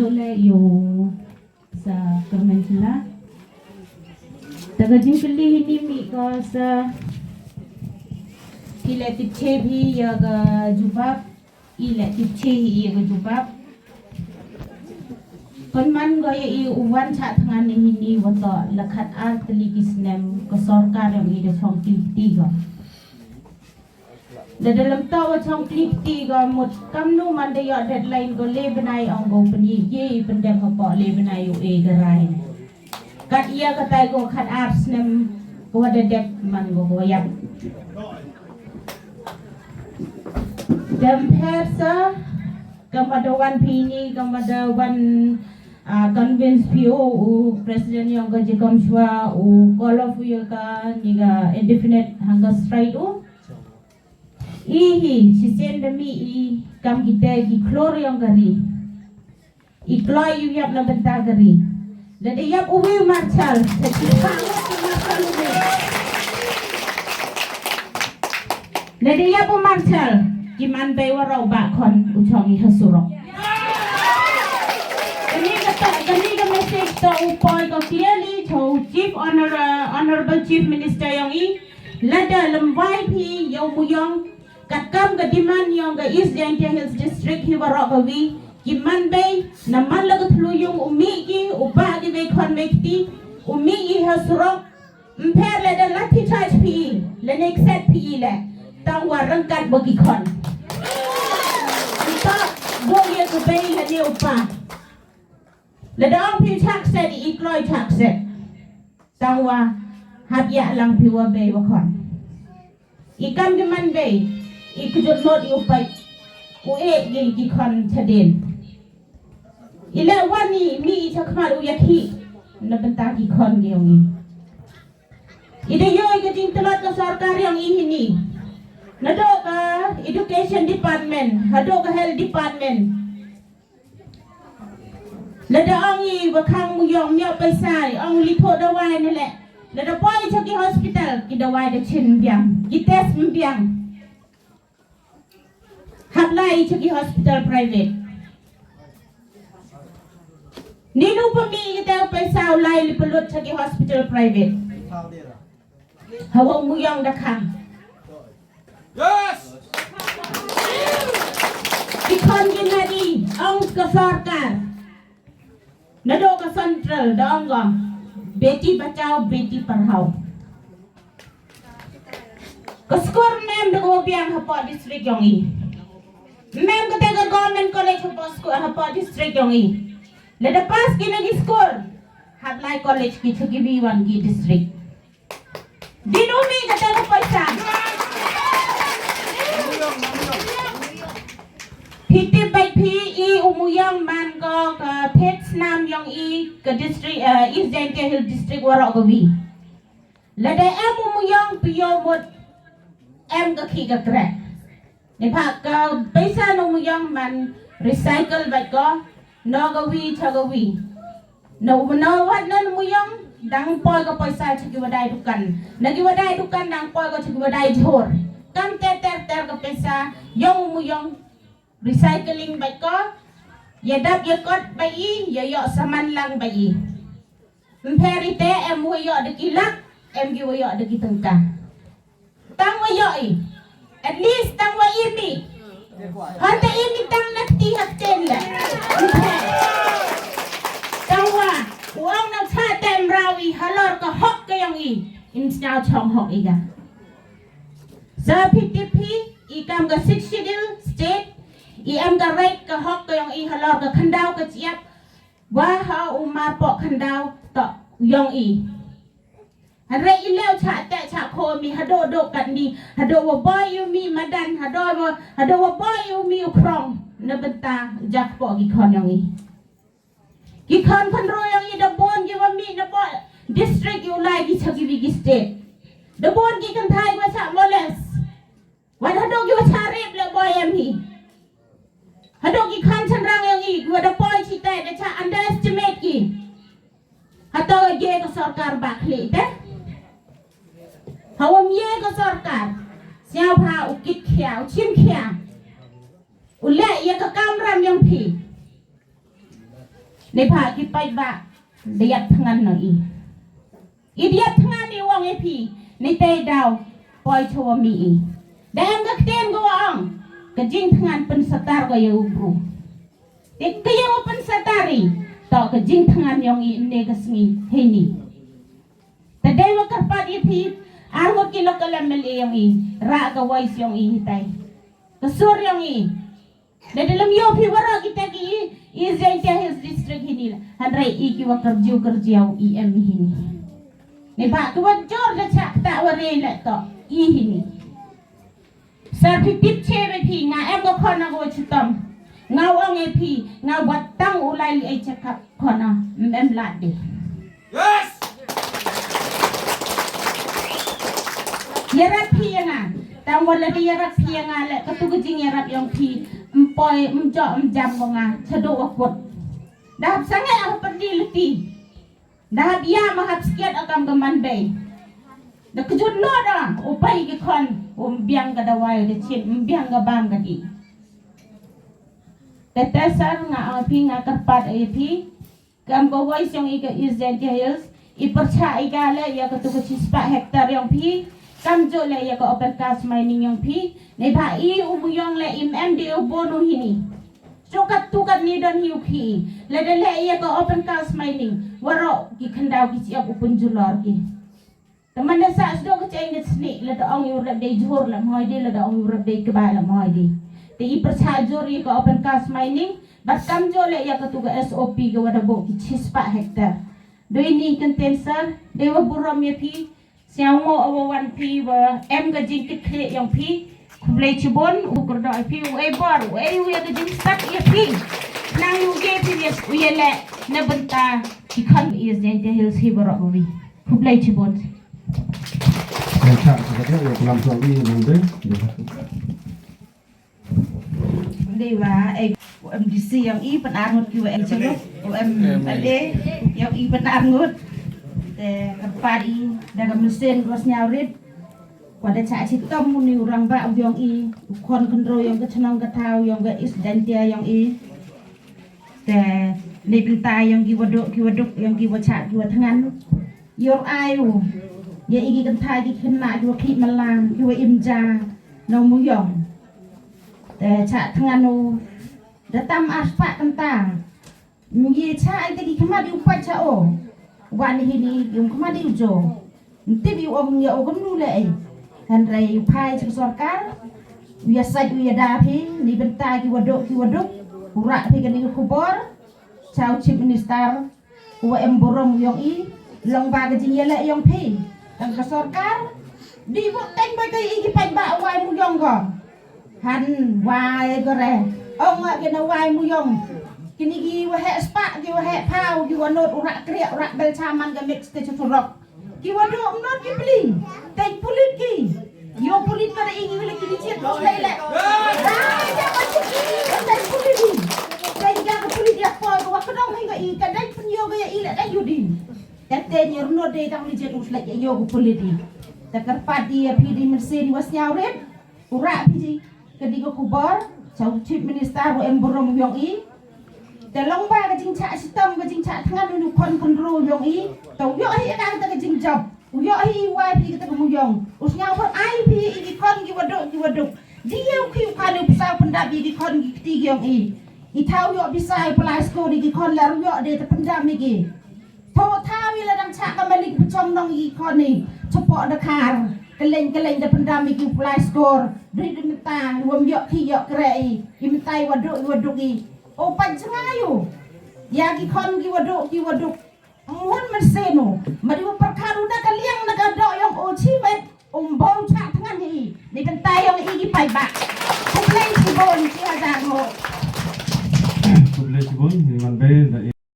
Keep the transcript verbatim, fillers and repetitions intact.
Leh ïa u sa kyrmen sila. Te ka jingkylli hi ni mih ko sa, phi leh tip sha phi ïa ka jubab. I leh tip sha phi ïa ka jubab. Pynman ko ïa i u wan sha thngan hi ni wa toh la khat ar tylli ki snem ka sorkar ïa i da chong kti kti ko. Da da lem to wa chong klik ti ko mut kamnu man da ïoh deadline ko le bnai ong ko pynïe ye pyndep hapoh le bnai u e ka rai. Kat ïa ka tai ko khat ar snem ko wa da dep man ko ko yap. Dem pher sa kam wa da wan pini kam wa da wan ah, convince phi u u president yong ka jikom shwa u call off u ya ka ni ka indefinite hunger strike u. I hi shisien da mih i kam kita ki klor yong ka ri. I kloi u yap na bynta ka ri. Lada yap u wi Marshall sa ki pa u Marshall u wi. Lada yap u Marshall ki man bei wa rau ba khon u chong i ha surok. Kani ka ta kani ka message to u poi ko clearly to u chief honor uh, honorable chief minister yong i. Lada lem wai phi yow mu yong. Katkam ka demand yong ka East Jaintia Hills District hi warok ka wi ki man bei na man la ka thlu yung u mih ki u ba ki bei khon bei kti u mih i ha surok. Mpher le da la thi chaj phi le ne kset phi le tang wa rangkat ba ki khon. Nta bo ye ka bei le ne u pa. Le da ong phi chak set i kloi chak set. Tang wa hap ya lang phi wa bei wa khon. I kam ki man bei i kujut not i u pai u e gi ki khon chadin. I le wan i mi i chakmat u ya khi na bynta ki khon gi ong i. I de yo i ka jingtlot ka sorkar yong i hini. Na do ka education department, ha do ka health department. Lada ong i wa khang mu yong miao paisa ong li tho dawai ne le. Lada poi cho ki hospital ki dawai da chin biang ki test biang. Hap lai cho ki hospital private. Ni nu pa mi ki test paisa u lai li pelut cho ki hospital private. Hawa mu yong da khang. Yes. Ki khon ki nadi ong ka sorkar. Na do ka central da ong ka beti bachao beti parhao. Ka skur mem da ko biang hapoh district yong i. Mem kata ka government college hapoh skur hapoh district yong i. Lada pass ki na ki skur hap lai college ki chuki bi wan ki district. Din u mi kata ka paisa. Phi tip bad phi i u mu yong man ko ka phet snam yong i ka district uh, East Jaintia Hill District warok ka wi. Lada em u mu yong pi yo mut em ka khi ka krek. Ni pha ka paisa no mu yong man recycle bad ko no ka wi cha ka wi. Na u na wat na muyong dang poi ka paisa cha ki wadai dukan. Na ki wadai dukan dang poi ka cha ki wadai jhur. Kam ter ter ter ka paisa yong muyong recycling bai ko. Ya dap ya kot bai i ya yok saman lang bai i. Mperi te em wa yok de ki lak em ki wa yok de ki tengka. Tang wa yoh i. At least tang wa imi. Hata imi tang na kti ha ktien le. Tang wa u ong na cha tem rawi halor ka hok ka yong i. Im sñiaw chong hok i ga. Sa phi tip phi i kam ka Sixth Schedule state i am ka right ka hok ka yong i halor ka khandaw ka chiap. Wa ha u mar pok khandaw to yong i. Hynrei i leu cha te cha kho mi hado do kat ni hado wa boy u mi madan hado wa hado wa boy u mi u krong na benta jak po ki khon yong i. Ki khon khon ro yong i da bon ki wa mi na po district u lai ki cha ki wi ki state. Da bon ki kan thai wa cha moles. Wan hado ki wa cha rep le boy em hi. Hado ki khan chan rang yong i ki wa da poi chi tai da cha underestimate ki. Hato ye ka sorkar ba khlieh te. Hawam ye ka sorkar. Siaw pha u kit khia, u chim khia. U leh ye ka kam ram yong phi. Neibhah ki paidbah da ïap thngan noh i. I da ïap thngan i, u ong ïa phi, neitei daw poi cha wa mih i. Da em ka ktien ka wa ong, ka jingthngan pynsatar ka ïa u bru. Te ka ïa wa pynsatar i, to ka jingthngan yong i ne ka sngi heini. Te dei wa kyrpad ïa phi, ar ngut ki local M L A yong i, rah ka voice yong i hitai. Ka sur yong i. Da da lem ïoh phi waroh kita ki East Jaintia Hills District hini la. Hynrei i ki wa kyrjiw kyrjiaw i em hini. Neibhah ki wa jur da chah kata wa rei la to i hini. Sar phi tip che ba phi nga em ka khon na ka wa chitom. Nga ong e phi nga wa tang u lai li ai chakap khon na em lad de. Yes! Ïarap phi ïa nga. Tang wa la ïarap phi ïa nga le katu ka jingïarap yong phi. Mpoi mjok mjam ko nga chado wa kut. Da hap sangeh ha pyrdi liti. Da hap ïa ma hap skiat akam ka man bei. Da kjut lo da u pai ki khon u mbiang ka dawai da chin mbiang ka bam ka di. Te te sar nga ong phi nga kyrpad ai phi. Kam ka voice yong i ka East Jaintia Hills i pyrchah i ka le ïa katu ka chispah hectare yong phi. Kam jo le ïa ka open cast mining yong phi. Neibhah i u muyong le im em di u bonu hini. Cho kat tu kat ni don hi u phi. Le da le ïa ka open cast mining. Waroh ki khandaw ki chiap u pun julor ki. Te man da sa sdo ka cheng ka sni le da ong yu rep dei jhur le moi di le da ong yu rep dei kba le moi di. Te i pyrchah jur ïa ka open cast mining. Bat kam jo le ïa katu ka S O P ka wa da bo ki chispah hectare. Doi ni kenten sar dei wa burom ïa phi. Siang mo awa wan phi wa em ka jingkit khlieh yong phi. Khublei chibun u kyrdoh ïa phi u ei bor u ei u ïa ka jingstad ïa phi. Nang yu ge phi ïa u ïa le na bynta ki khon East Jaintia Hills hi baroh bawi. Khublei chibun. Ai cha ka dia ya kelam suami nang dei. Dei wa ai u M D C yong i pynarngut ki wa em cheluk u M L A yong i pynarngut. Te kyrpad i da ka mynsiem ka sñiaw rit. Wa da cha chitom u ni u rangbah u yong i u khon khynroo yong ka chnong ka thaw yong ka East Jaintia yong i. Te ni bynta yong ki wa duk ki wa duk yong ki wa cha ki wa thngan. Yor ai u ya i ki kynthai ki khynnah ki wa khih mala ki wa im ja nong mu yong. Te cha thngan u da tam ar spah kynta. Ngi cha ai te ki khmat u pa cha o. Wan hi ni yung khmat u jo. Nti bi ong ya o gum nu le ai. Hynrei u phai cha sorkar. U ya sait u ya da phi ni bynta ki wa duk ki wa duk. U rah phi ka ni ka khubor. Cha u chief minister. Wa em burom yong i long ba ka jingïaleh yong phi tang ka sorkar. Di wa teng ba ka i ki paidbah wai mu yong ko. Han wai ko re ong wa kena wai mu yong. Kini ki wa heh spah ki wa heh phaw ki wa not u rah kriah u rah bel chaman ka mix te chuturok. Ki wa duk not ki pli teng pulit ki. Yo pulit ka da i ngi le ki di chiat u slei le. Ai ja ka pulit i teng pulit i teng ja ka pulit ya ko wa ka dong hi ka i ka dai pun yo ga ya i le dai yu di. Te te nyer no de tang li jet u slek ya yo ku pulit i. Te kyrpad i ya phi di mynsiem wa sñiaw rit. U rah phi di ka di ka khubor cha u chief minister u em burom yong i. Te long ba ka jingchah shitom ka jingchah thngan u nu khon khynroo yong i. Te u yoh hi ka ta ka jingjop u yoh hi i wai phi ka ta ka muyong. U sñiaw pher ai phi i ki khon ki waduk ki waduk. Di yoh ki u khon u pisa pyndap i ki khon ki kti yong i. I thaw yoh pisa i plasco di ki khon la ru yoh de te pyndap i ki. Tho thaw i la dang chah ka malik pechong nong i khon i chapoh da khar. Keleng keleng da pyndam i ki u plasco. Dei da mynta wam yoh ki yoh kre i. I mynta i waduk i waduk i. O pan chngai u. Ya ki khon ki waduk ki waduk. Mun mynsiem u. Ma di wa pyrkhat u na ka liang na ka doh yong o chimet. Um bau chah thngan i. Ni bynta yong i ki paidbah.